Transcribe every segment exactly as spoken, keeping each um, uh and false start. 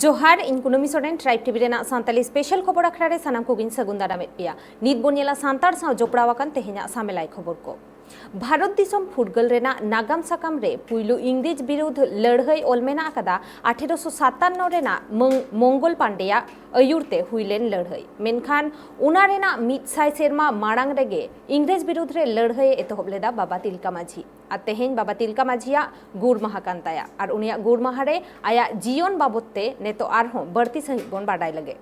ᱡᱚᱦᱟᱨ, ᱤᱧ ᱠᱩᱱᱟᱹᱢᱤ ᱥᱚᱨᱮᱱ, ᱴᱨᱟᱭᱤᱵᱽ ᱴᱤᱵᱷᱤ ᱨᱮᱱᱟᱜ ᱥᱟᱱᱛᱟᱞᱤ ᱥᱯᱮᱥᱟᱞ ᱠᱷᱚᱵᱚᱨ ᱟᱠᱷᱲᱟ ᱨᱮ ᱥᱟᱱᱟᱢ ᱠᱚᱜᱮᱧ ᱥᱟᱹᱜᱩᱱ ᱫᱟᱨᱟᱢᱮᱫ ᱯᱮᱭᱟ᱾ ᱱᱤᱛ ᱵᱚᱱ ᱧᱮᱞᱟ ᱥᱟᱱᱛᱟᱲ ᱥᱟᱶ ᱡᱚᱯᱲᱟᱣ ᱟᱠᱟᱱ ᱛᱮᱦᱮᱧᱟᱜ ᱥᱟᱢᱮᱞᱟᱭ ᱠᱷᱚᱵᱚᱨ ᱠᱚ᱾ ᱵᱷᱟᱨᱚᱛ ᱫᱤᱥᱚᱢ ᱯᱷᱩᱨᱜᱟᱹᱞ ᱨᱮᱱᱟᱜ ᱱᱟᱜᱟᱢ ᱥᱟᱠᱟᱢ ᱨᱮ ᱯᱩᱭᱞᱩ ᱤᱝᱨᱮᱡᱽ ᱵᱤᱨᱩᱫᱷ ᱞᱟᱹᱲᱦᱟᱹᱭ ᱚᱞ ᱢᱮᱱᱟᱜ ᱟᱠᱟᱫᱟ ᱟᱴᱷᱮᱨᱚᱥᱚ ᱥᱟᱛᱟᱱᱱᱚ ᱨᱮᱱᱟᱜ ᱢᱚᱝ-, ᱢᱚᱝᱜᱚᱞ ᱯᱟᱱᱰᱮᱭᱟᱜ ᱟᱹᱭᱩᱨ ᱛᱮ ᱦᱩᱭ ᱞᱮᱱ ᱞᱟᱹᱲᱦᱟᱹᱭ᱾ ᱢᱮᱱᱠᱷᱟᱱ ᱚᱱᱟ ᱨᱮᱱᱟᱜ ᱢᱤᱫ ᱥᱟᱭ ᱥᱮᱨᱢᱟ ᱢᱟᱲᱟᱝ ᱨᱮᱜᱮ ᱤᱝᱨᱮᱡᱽ ᱵᱤᱨᱩᱫᱷ ᱨᱮ ᱞᱟᱹᱲᱦᱟᱹᱭ ᱮ ᱮᱛᱚᱦᱚᱵ ᱞᱮᱫᱟ ᱵᱟᱵᱟ ᱛᱤᱞᱠᱟ ᱢᱟᱹᱡᱷᱤ᱾ ᱟᱨ ᱛᱮᱦᱮᱧ ᱵᱟᱵᱟ ᱛᱤᱞᱠᱟ ᱢᱟᱹᱡᱷᱤᱭᱟᱜ ᱜᱩᱨ ᱢᱟᱦᱟ ᱠᱟᱱ ᱛᱟᱭᱟ᱾ ᱟᱨ ᱩᱱᱤᱭᱟᱜ ᱜᱩᱨ ᱢᱟᱦᱟ ᱨᱮ ᱟᱭᱟᱜ ᱡᱤᱭᱚᱱ ᱵᱟᱵᱚᱛ ᱛᱮ ᱱᱤᱛᱚᱜ ᱟᱨᱦᱚᱸ ᱵᱟᱹᱲᱛᱤ ᱥᱟᱹᱦᱤᱡ ᱵᱚᱱ ᱵᱟᱰᱟᱭ ᱞᱮᱜᱮ᱾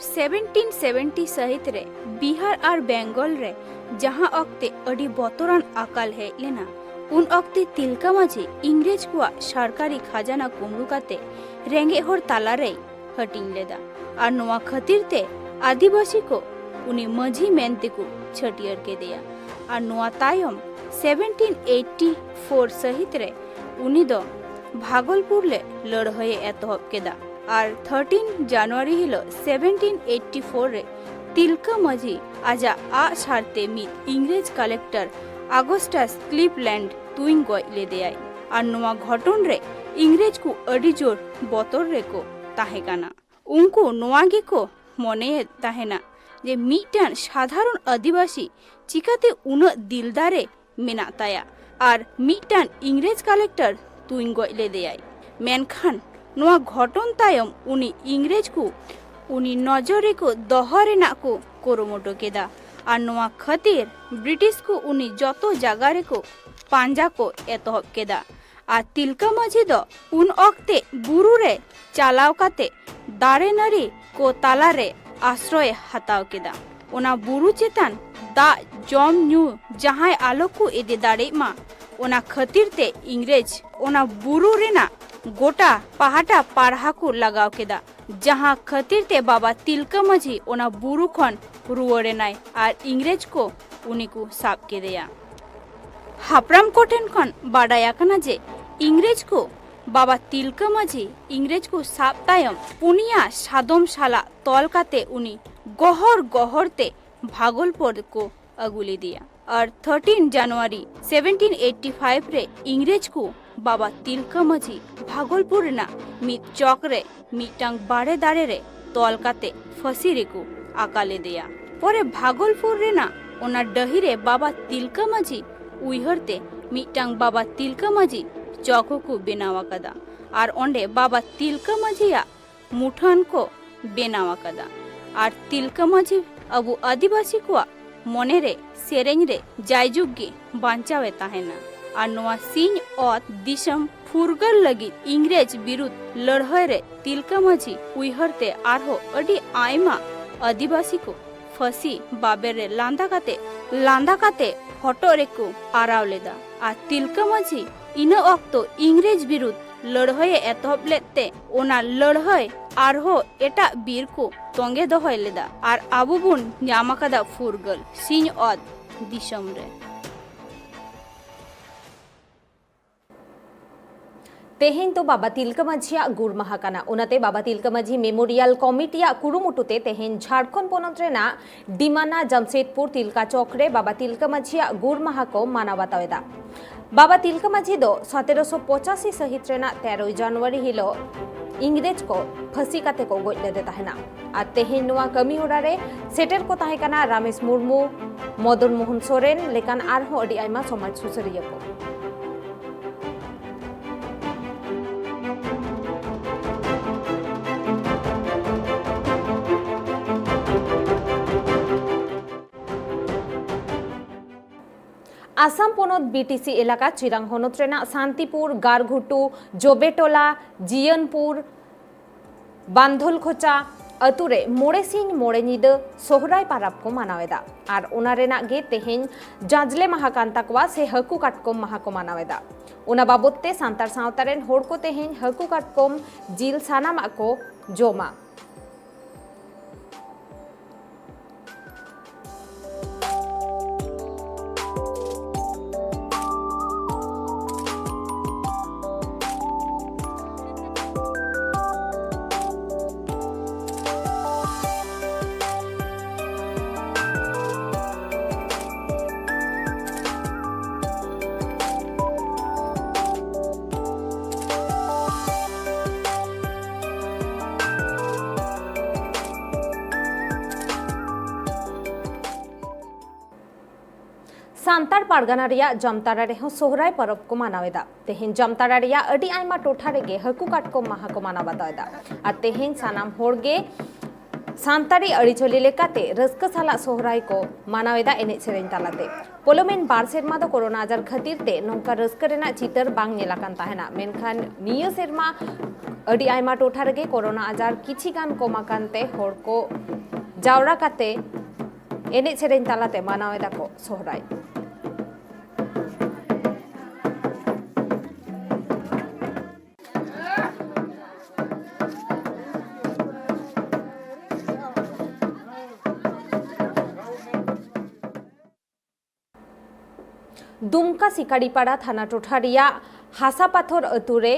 ᱥᱮᱵᱷᱮᱱᱴᱤᱱ ᱥᱮᱵᱷᱮᱱᱴᱤ ᱥᱟᱹᱦᱤᱛ ᱨᱮ ᱵᱤᱦᱟᱨ ᱟᱨ ᱵᱮᱝᱜᱚᱞ ᱨᱮ ᱡᱟᱦᱟᱸ ᱚᱠᱛᱮ ᱟᱹᱰᱤ ᱵᱚᱛᱚᱨᱟᱱ ᱟᱠᱟᱞ ᱦᱮᱡ ᱞᱮᱱᱟ, ᱩᱱ ᱚᱠᱛᱮ ᱛᱤᱞᱠᱟ ᱢᱟᱹᱡᱷᱤ ᱤᱝᱨᱮᱡᱽ ᱠᱚᱣᱟᱜ ᱥᱚᱨᱠᱟᱨᱤ ᱠᱷᱟᱡᱟᱱᱟ ᱠᱩᱢᱵᱽᱲᱩ ᱠᱟᱛᱮ ᱨᱮᱸᱜᱮᱡ ᱦᱚᱲ ᱛᱟᱞᱟᱨᱮᱭ ᱦᱟᱹᱴᱤᱧ ᱞᱮᱫᱟ᱾ ᱟᱨ ᱱᱚᱣᱟ ᱠᱷᱟᱹᱛᱤᱨ ᱛᱮ ᱟᱹᱫᱤᱵᱟᱹᱥᱤ ᱠᱚ ᱩᱱᱤ ᱢᱟᱹᱡᱷᱤ ᱢᱮᱱ ᱛᱮᱠᱚ ᱪᱷᱟᱹᱴᱭᱟᱹᱨ ᱠᱮᱫᱮᱭᱟ᱾ ᱟᱨ ᱱᱚᱣᱟ ᱛᱟᱭᱚᱢ ᱥᱮᱵᱷᱮᱱᱴᱤᱱ ᱮᱭᱤᱴᱤ ᱯᱷᱳᱨ ᱥᱟᱹᱦᱤᱛ ᱨᱮ ᱩᱱᱤ ᱫᱚ ᱵᱷᱟᱜᱚᱞᱯᱩᱨ ᱞᱮ ᱞᱟᱹᱲᱦᱟᱹᱭᱮ ᱮᱛᱚᱦᱚᱵ ᱠᱮᱫᱟ᱾ ᱟᱨ ᱛᱷᱟᱨᱴᱤᱱ ᱡᱟᱱᱩᱣᱟᱨᱤ ᱦᱤᱞᱳᱜ ᱥᱮᱵᱷᱮᱱᱴᱤᱱ ᱮᱭᱤᱴᱤ ᱯᱷᱳᱨ ᱨᱮ ᱛᱤᱞᱠᱟᱹ ᱢᱟᱹᱡᱷᱤ ᱟᱡᱟᱜ ᱟᱜ ᱥᱟᱨᱛᱮ ᱢᱤᱫ ᱤᱝᱨᱮᱡᱽ ᱠᱟᱞᱮᱠᱴᱚᱨ ᱟᱜᱚᱥᱴᱟᱥ ᱠᱞᱤᱯᱞᱮᱱᱰ ᱛᱩᱧ ᱜᱚᱡ ᱞᱮᱫᱮᱭᱟᱭ᱾ ᱟᱨ ᱱᱚᱣᱟ ᱜᱷᱚᱴᱚᱱ ᱨᱮ ᱤᱝᱨᱮᱡᱽ ᱠᱚ ᱟᱹᱰᱤ ᱡᱳᱨ ᱵᱚᱛᱚᱨ ᱨᱮᱠᱚ ᱛᱟᱦᱮᱸ ᱠᱟᱱᱟ᱾ ᱩᱱᱠᱩ ᱱᱚᱣᱟ ᱜᱮᱠᱚ ᱢᱚᱱᱮᱭᱮᱫ ᱛᱟᱦᱮᱱᱟ ᱡᱮ ᱢᱤᱫᱴᱟᱝ ᱥᱟᱫᱷᱟᱨᱚᱱ ᱟᱹᱫᱤᱵᱟᱹᱥᱤ ᱪᱤᱠᱟᱹᱛᱮ ᱩᱱᱟᱹᱜ ᱫᱤᱞ ᱫᱟᱨᱮ ᱢᱮᱱᱟᱜ ᱛᱟᱭᱟ ᱟᱨ ᱢᱤᱫᱴᱟᱝ ᱤᱝᱨᱮᱡᱽ ᱠᱟᱞᱮᱠᱴᱚᱨ ᱛᱩᱧ ᱜᱚᱡ ᱞᱮᱫᱮᱭᱟᱭ᱾ ᱢᱮᱱᱠᱷᱟᱱ ᱱᱚᱣᱟ ᱜᱷᱚᱴᱚᱱ ᱛᱟᱭᱚᱢ ᱩᱱᱤ ᱤᱝᱨᱮᱡᱽ ᱠᱚ ᱩᱱᱤ ᱱᱚᱡᱚᱨ ᱨᱮᱠᱚ ᱫᱚᱦᱚ ᱨᱮᱱᱟᱜ ᱠᱚ ᱠᱩᱨᱩᱢᱩᱴᱩ ᱠᱮᱫᱟ᱾ ᱟᱨ ᱱᱚᱣᱟ ᱠᱷᱟᱹᱛᱤᱨ ᱵᱨᱤᱴᱤᱥ ᱠᱚ ᱩᱱᱤ ᱡᱚᱛᱚ ᱡᱟᱭᱜᱟ ᱨᱮᱠᱚ ᱯᱟᱸᱡᱟ ᱠᱚ ᱮᱛᱚᱦᱚᱵ ᱠᱮᱫᱟ᱾ ᱟᱨ ᱛᱤᱞᱠᱟᱹ ᱢᱟᱹᱡᱷᱤ ᱫᱚ ᱩᱱ ᱚᱠᱛᱮ ᱵᱩᱨᱩ ᱨᱮ ᱪᱟᱞᱟᱣ ᱠᱟᱛᱮ ᱫᱟᱨᱮ ᱱᱟᱹᱲᱤ ᱠᱚ ᱛᱟᱞᱟᱨᱮ ᱟᱥᱨᱚᱭ ᱦᱟᱛᱟᱣ ᱠᱮᱫᱟ᱾ ᱚᱱᱟ ᱵᱩᱨᱩ ᱪᱮᱛᱟᱱ ᱫᱟᱜ ᱡᱚᱢ ᱧᱩ ᱡᱟᱦᱟᱸᱭ ᱟᱞᱚ ᱠᱚ ᱤᱫᱤ ᱫᱟᱲᱮᱭᱟᱜ ᱢᱟ, ᱚᱱᱟ ᱠᱷᱟᱹᱛᱤᱨ ᱛᱮ ᱤᱝᱨᱮᱡᱽ ᱚᱱᱟ ᱵᱩᱨᱩ ᱨᱮᱱᱟᱜ ᱜᱚᱴᱟ ᱯᱟᱦᱴᱟ ᱯᱟᱨᱦᱟ ᱠᱚ ᱞᱟᱜᱟᱣ ᱠᱮᱫᱟ, ᱡᱟᱦᱟᱸ ᱠᱷᱟᱹᱛᱤᱨ ᱛᱮ ᱵᱟᱵᱟ ᱛᱤᱞᱠᱟᱹ ᱢᱟᱹᱡᱷᱤ ᱚᱱᱟ ᱵᱩᱨᱩ ᱠᱷᱚᱱ ᱨᱩᱣᱟᱹᱲ ᱮᱱᱟᱭ ᱟᱨ ᱤᱝᱨᱮᱡᱽ ᱠᱚ ᱩᱱᱤ ᱠᱚ ᱥᱟᱵ ᱠᱮᱫᱮᱭᱟ᱾ ᱦᱟᱯᱲᱟᱢ ᱠᱚᱴᱷᱮᱱ ᱠᱷᱚᱱ ᱵᱟᱰᱟᱭ ᱟᱠᱟᱱᱟ ᱡᱮ ᱤᱝᱨᱮᱡᱽ ᱠᱚ ᱵᱟᱵᱟ ᱛᱤᱞᱠᱟᱹ ᱢᱟᱹᱡᱷᱤ ᱤᱝᱨᱮᱡᱽ ᱠᱚ ᱥᱟᱵ ᱛᱟᱭᱚᱢ ᱯᱩᱱᱭᱟ ᱥᱟᱫᱚᱢ ᱥᱟᱞᱟᱜ ᱛᱚᱞ ᱠᱟᱛᱮ ᱩᱱᱤ ᱜᱚᱦᱚᱲ ᱜᱚᱦᱚᱲ ᱛᱮ ᱵᱷᱟᱜᱚᱞᱯᱩᱨ ᱠᱚ ᱟᱹᱜᱩ ᱞᱮᱫᱮᱭᱟ᱾ ᱟᱨ ᱛᱷᱟᱨᱴᱤᱱ ᱡᱟᱱᱩᱣᱟᱨᱤ ᱥᱮᱵᱷᱮᱱᱴᱤᱱ ᱮᱭᱤᱴᱤ ᱯᱷᱟᱭᱤᱵᱷ ᱨᱮ ᱤᱝᱨᱮᱡᱽ ᱠᱚ ᱵᱟᱵᱟ ᱛᱤᱞᱠᱟᱹ ᱢᱟᱹᱡᱷᱤ ᱵᱷᱟᱜᱚᱞᱯᱩᱨ ᱨᱮᱱᱟᱜ ᱢᱤᱫ ᱪᱚᱠ ᱨᱮ ᱢᱤᱫᱴᱟᱝ ᱵᱟᱲᱮ ᱫᱟᱨᱮ ᱨᱮ ᱛᱚᱞ ᱠᱟᱛᱮ ᱯᱷᱟᱹᱥᱤ ᱨᱮᱠᱚ ᱟᱠᱟ ᱞᱮᱫᱮᱭᱟ᱾ ᱯᱚᱨᱮ ᱵᱷᱟᱜᱚᱞᱯᱩᱨ ᱨᱮᱱᱟᱜ ᱚᱱᱟ ᱰᱟᱹᱦᱤ ᱨᱮ ᱵᱟᱵᱟ ᱛᱤᱞᱠᱟᱹ ᱢᱟᱹᱡᱷᱤ ᱩᱭᱦᱟᱹᱨ ᱛᱮ ᱢᱤᱫᱴᱟᱝ ᱵᱟᱵᱟ ᱛᱤᱞᱠᱟᱹ ᱢᱟᱹᱡᱷᱤ ᱪᱚᱠ ᱦᱚᱸᱠᱚ ᱵᱮᱱᱟᱣ ᱟᱠᱟᱫᱟ ᱟᱨ ᱚᱸᱰᱮ ᱵᱟᱵᱟ ᱛᱤᱞᱠᱟᱹ ᱢᱟᱹᱡᱷᱤᱭᱟᱜ ᱢᱩᱴᱷᱟᱹᱱ ᱠᱚ ᱵᱮᱱᱟᱣ ᱟᱠᱟᱫᱟ᱾ ᱟᱨ ᱛᱤᱞᱠᱟᱹ ᱢᱟᱹᱡᱷᱤ ᱟᱵᱚ ᱟᱹᱫᱤᱵᱟᱹᱥᱤ ᱠᱚᱣᱟᱜ ᱢᱚᱱᱮ ᱨᱮ ᱥᱮᱨᱮᱧ ᱨᱮ ᱡᱟᱭᱡᱩᱜᱽ ᱜᱮ ᱵᱟᱧᱪᱟᱣ ᱮ ᱛᱟᱦᱮᱱᱟ᱾ ᱟᱨ ᱱᱚᱣᱟ ᱥᱤᱧ ᱚᱛ ᱫᱤᱥᱚᱢ ᱯᱷᱩᱨᱜᱟᱹᱞ ᱞᱟᱹᱜᱤᱫ ᱤᱝᱨᱮᱡᱽ ᱵᱤᱨᱩᱫᱷ ᱞᱟᱹᱲᱦᱟᱹᱭ ᱨᱮ ᱛᱤᱞᱠᱟᱹ ᱢᱟᱹᱡᱷᱤ ᱩᱭᱦᱟᱹᱨ ᱛᱮ ᱟᱨᱦᱚᱸ ᱟᱹᱰᱤ ᱟᱭᱢᱟ ᱟᱹᱫᱤᱵᱟᱹᱥᱤ ᱠᱚ ᱯᱷᱟᱹᱥᱤ ᱵᱟᱵᱮᱨ ᱨᱮ ᱞᱟᱸᱫᱟ ᱠᱟᱛᱮ, ᱞᱟᱸᱫᱟ ᱠᱟᱛᱮ ᱦᱚᱴᱚᱜ ᱨᱮᱠᱚ ᱟᱨᱟᱣ ᱞᱮᱫᱟ᱾ ᱟᱨ ᱛᱤᱞᱠᱟᱹ ᱢᱟᱹᱡᱷᱤ ᱤᱱᱟᱹ ᱚᱠᱛᱚ ᱤᱝᱨᱮᱡᱽ ᱵᱤᱨᱩᱫᱷ ᱞᱟᱹᱲᱦᱟᱹᱭ ᱮ ᱮᱛᱚᱦᱚᱵ ᱞᱮᱫ ᱛᱮ, ᱚᱱᱟ ᱞᱟᱹᱲᱦᱟᱹᱭ ᱟᱨᱦᱚᱸ ᱮᱴᱟᱜ ᱵᱤᱨ ᱠᱚ ᱛᱚᱸᱜᱮ ᱫᱚᱦᱚᱭ ᱞᱮᱫᱟ᱾ ᱟᱨ ᱟᱵᱚ ᱵᱚᱱ ᱧᱟᱢ ᱟᱠᱟᱫᱟ ᱯᱷᱩᱨᱜᱟᱹᱞ ᱥᱤᱧ ᱚᱛ ᱫᱤᱥᱚᱢ ᱨᱮ᱾ ᱛᱮᱦᱮᱧ ᱫᱚ ᱵᱟᱵᱟ ᱛᱤᱞᱠᱟᱹ ᱢᱟᱹᱡᱷᱤᱭᱟᱜ ᱜᱩᱨ ᱢᱟᱦᱟ ᱠᱟᱱᱟ᱾ ᱚᱱᱟᱛᱮ ᱵᱟᱵᱟ ᱛᱤᱞᱠᱟᱹ ᱢᱟᱹᱡᱷᱤ ᱢᱮᱢᱳᱨᱤᱭᱟᱞ ᱠᱚᱢᱤᱴᱤᱭᱟᱜ ᱠᱩᱨᱩᱢᱩᱴᱩ ᱛᱮ ᱛᱮᱦᱮᱧ ᱡᱷᱟᱲᱠᱷᱚᱸᱰ ᱯᱚᱱᱚᱛ ᱨᱮᱱᱟᱜ ᱰᱤᱢᱟᱱᱟ ᱡᱟᱢᱥᱮᱫᱽᱯᱩᱨ ᱛᱤᱞᱠᱟ ᱪᱚᱠ ᱨᱮ ᱵᱟᱵᱟ ᱛᱤᱞᱠᱟᱹ ᱢᱟᱹᱡᱷᱤᱭᱟᱜ ᱜᱩᱨ ᱢᱟᱦᱟ ᱠᱚ ᱢᱟᱱᱟᱣ ᱵᱟᱛᱟᱣ ᱮᱫᱟ᱾ ᱵᱟᱵᱟ ᱛᱤᱞᱠᱟᱹ ᱢᱟᱹᱡᱷᱤ ᱫᱚ ᱥᱚᱛᱮᱨᱚᱥᱚ ᱯᱚᱸᱪᱟᱥᱤ ᱥᱟᱹᱦᱤᱛ ᱨᱮᱱᱟᱜ ᱛᱮᱨᱚᱭ ᱡᱟᱱᱩᱣᱟᱨᱤ ᱦᱤᱞᱳᱜ ᱤᱝᱨᱮᱡᱽ ᱠᱚ ᱯᱷᱟᱹᱥᱤ ᱠᱟᱛᱮ ᱠᱚ ᱜᱚᱡ ᱞᱮᱫᱮ ᱛᱟᱦᱮᱱᱟ᱾ ᱟᱨ ᱛᱮᱦᱮᱧ ᱱᱚᱣᱟ ᱠᱟᱹᱢᱤ ᱦᱚᱨᱟ ᱨᱮ ᱥᱮᱴᱮᱨ ᱠᱚ ᱛᱟᱦᱮᱸ ᱠᱟᱱᱟ ᱨᱟᱢᱮᱥ ᱢᱩᱨᱢᱩ, ᱢᱚᱫᱚᱱ ᱢᱳᱦᱚᱱ ᱥᱚᱨᱮᱱ ᱞᱮᱠᱟᱱ ᱟᱨᱦᱚᱸ ᱟᱹᱰᱤ ᱟᱭᱢᱟ ᱥᱚᱢᱟᱡᱽ ᱥᱩᱥᱟᱹᱨᱤᱭᱟᱹ ᱠᱚ᱾ ᱟᱥᱟᱢ ᱯᱚᱱᱚᱛ ᱵᱤᱴᱤᱥᱤ ᱮᱞᱟᱠᱟ ᱪᱤᱨᱟᱝ ᱦᱚᱱᱚᱛ ᱨᱮᱱᱟᱜ ᱥᱟᱱᱛᱤᱯᱩᱨ, ᱜᱟᱨᱜᱷᱩᱴᱩ, ᱡᱚᱵᱮᱴᱚᱞᱟ, ᱡᱤᱭᱚᱱᱯᱩᱨ, ᱵᱟᱱᱫᱷᱚᱞᱠᱷᱚᱪᱟ ᱟᱹᱛᱩ ᱨᱮ ᱢᱚᱬᱮ ᱥᱤᱧ ᱢᱚᱬᱮ ᱧᱤᱫᱟᱹ ᱥᱚᱦᱨᱟᱭ ᱯᱟᱨᱟᱵᱽ ᱠᱚ ᱢᱟᱱᱟᱣ ᱮᱫᱟ᱾ ᱟᱨ ᱚᱱᱟ ᱨᱮᱱᱟᱜ ᱜᱮ ᱛᱮᱦᱮᱧ ᱡᱟᱡᱽᱞᱮ ᱢᱟᱦᱟ ᱠᱟᱱ ᱛᱟᱠᱚᱣᱟ, ᱥᱮ ᱦᱟᱹᱠᱩ ᱠᱟᱴᱠᱚᱢ ᱢᱟᱦᱟ ᱠᱚ ᱢᱟᱱᱟᱣ ᱮᱫᱟ᱾ ᱚᱱᱟ ᱵᱟᱵᱚᱛ ᱛᱮ ᱥᱟᱱᱛᱟᱲ ᱥᱟᱶᱛᱟ ᱨᱮᱱ ᱦᱚᱲ ᱠᱚ ᱛᱮᱦᱮᱧ ᱦᱟᱹᱠᱩ ᱠᱟᱴᱠᱚᱢ ᱡᱤᱞ ᱥᱟᱱᱟᱢᱟᱜ ᱠᱚ ᱡᱚᱢᱟ᱾ ᱥᱟᱱᱛᱟᱲ ᱯᱟᱨᱜᱟᱱᱟ ᱨᱮᱭᱟᱜ ᱡᱟᱢᱛᱟᱲᱟ ᱨᱮᱦᱚᱸ ᱥᱚᱦᱨᱟᱭ ᱯᱚᱨᱚᱵᱽ ᱠᱚ ᱢᱟᱱᱟᱣ ᱮᱫᱟ᱾ ᱛᱮᱦᱮᱧ ᱡᱟᱢᱛᱟᱲᱟ ᱨᱮᱭᱟᱜ ᱟᱹᱰᱤ ᱟᱭᱢᱟ ᱴᱚᱴᱷᱟ ᱨᱮᱜᱮ ᱦᱟᱹᱠᱩ ᱠᱟᱴᱠᱚᱢ ᱢᱟᱦᱟ ᱠᱚ ᱢᱟᱱᱟᱣ ᱵᱟᱛᱟᱣ ᱮᱫᱟ᱾ ᱟᱨ ᱛᱮᱦᱮᱧ ᱥᱟᱱᱟᱢ ᱦᱚᱲ ᱜᱮ ᱥᱟᱱᱛᱟᱲᱤ ᱟᱹᱨᱤᱪᱟᱹᱞᱤ ᱞᱮᱠᱟᱛᱮ ᱨᱟᱹᱥᱠᱟᱹ ᱥᱟᱞᱟᱜ ᱥᱚᱦᱨᱟᱭ ᱠᱚ ᱢᱟᱱᱟᱣ ᱮᱫᱟ ᱮᱱᱮᱡ ᱥᱮᱨᱮᱧ ᱛᱟᱞᱟᱛᱮ᱾ ᱯᱚᱞᱚᱢᱮᱱ ᱵᱟᱨ ᱥᱮᱨᱢᱟ ᱫᱚ ᱠᱳᱨᱳᱱᱟ ᱟᱡᱟᱨ ᱠᱷᱟᱹᱛᱤᱨ ᱛᱮ ᱱᱚᱝᱠᱟ ᱨᱟᱹᱥᱠᱟᱹ ᱨᱮᱱᱟᱜ ᱪᱤᱛᱟᱹᱨ ᱵᱟᱝ ᱧᱮᱞ ᱟᱠᱟᱱ ᱛᱟᱦᱮᱱᱟ, ᱢᱮᱱᱠᱷᱟᱱ ᱱᱤᱭᱟᱹ ᱥᱮᱨᱢᱟ ᱟᱹᱰᱤ ᱟᱭᱢᱟ ᱴᱚᱴᱷᱟ ᱨᱮᱜᱮ ᱠᱳᱨᱳᱱᱟ ᱟᱡᱟᱨ ᱠᱤᱪᱷᱤ ᱜᱟᱱ ᱠᱚᱢ ᱟᱠᱟᱱ ᱛᱮ ᱦᱚᱲ ᱠᱚ ᱡᱟᱣᱨᱟ ᱠᱟᱛᱮ ᱮᱱᱮᱡ ᱥᱮᱨᱮᱧ ᱛᱟᱞᱟᱛᱮ ᱢᱟᱱᱟᱣ ᱮᱫᱟ ᱠᱚ ᱥᱚᱦᱨᱟᱭ᱾ ᱫᱩᱢᱠᱟ ᱥᱤᱠᱟᱲᱤᱯᱟᱲᱟ ᱛᱷᱟᱱᱟ ᱴᱚᱴᱷᱟ ᱨᱮᱭᱟᱜ ᱦᱟᱥᱟ ᱯᱟᱛᱷᱚᱨ ᱟᱹᱛᱩ ᱨᱮ